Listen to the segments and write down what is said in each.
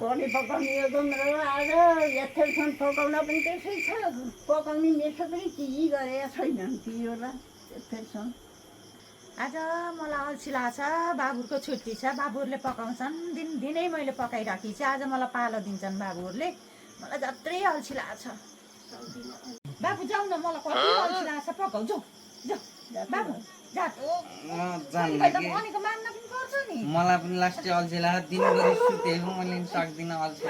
कढी पकाउने एकदम आज यथेसम्म पकाउन पनि त्यसै छ पकाउने मेसो पनि केही गरेका छैनन् पियोला यथेसम्म आज मलाई अल्छी लाग्छ बाबुको छुट्टी छ बाबुहरूले पकाउँछन् दिनदिनै मैले पकाइराखेको छु आज मलाई पालो दिन्छन् बाबुहरूले मलाई जत्रै अल्छी लाग्छ बाबु जाऊ न मलाई कति अल्छी लाग्छ पकाउ जाऊ जाऊ बाबु जा भनेको मान्न पनि पर्छ नि मलाई पनि लास्टै अल्छी लाग्छ दिनभरि सुतेको मैले सक्दिनँ अल्छी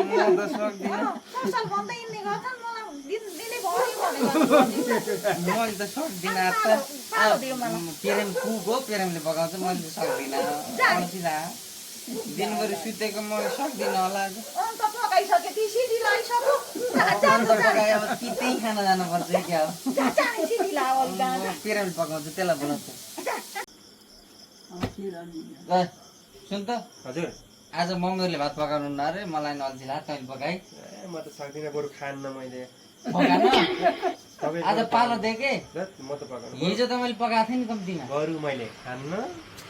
म त सक्दिनँ फसल भन्दै हिँड्ने गर्छन् मलाई दिनदिनै भरि मैले त सक्दिनँ पेरेम कुक हो पेरेमले पकाउँछ मैले त सक्दिनँ अल्छी लाग्छ दिनभरि सुतेको म सक्दिनँ होला अन्त पकाइसके ती सिटी लगाइसक्यो अब त्यही खाना जानुपर्छ क्या हो पेरेमले पकाउँछ त्यसलाई बनाउँछ सुन त हजुर आज मम्मीहरूले भात पकाउनु न अरे मलाई अल्छी लाग्छ तैँले पकाइ म त सक्दिनँ बरु खान्न मैले पकाएन आज पालो दिएँ के म त पकाउनु हिजो त मैले पकाएको थिएँ नि कम्तीमा बरु मैले खान्न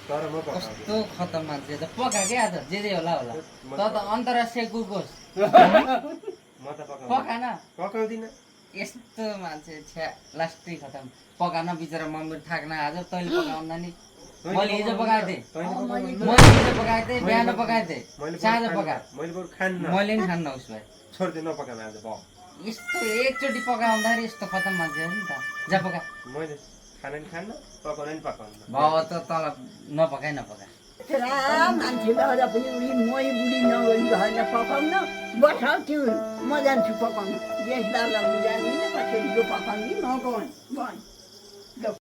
तर म पकाउँछु कस्तो खतम मान्छे त पका के आज जे होला त त अन्तर्राष्ट्रिय कुक होस् म त पकाएन पकाउँदिनँ यस्तो मान्छे छ्या लास्टै खतम पकाएन बिचरा मम्मी थाक्न आज तैँले पकाउँदा नि मैले हिजो पकाएको थिएँ बिहान पकाएको थिएँ साँझ पकाएको मैले बरु खान्न मैले नि खान्न उस भाइ छोड्दै नपकाउनु आज भयो यस्तो एकचोटि पकाउँदाखेरि यस्तो खतम मान्छे हो नि त जा पका मैले खाना नि खान्न पकाउन नि पकाउनु भाउ त तल नपकाइ मान्छेलाई अझ पनि उही मै बुढी नगरी भएन पकाउन बसाउँथ्यो म जान्छु पकाउनु गेस दाल जान्दिनँ कसरी पकाउने नगउँ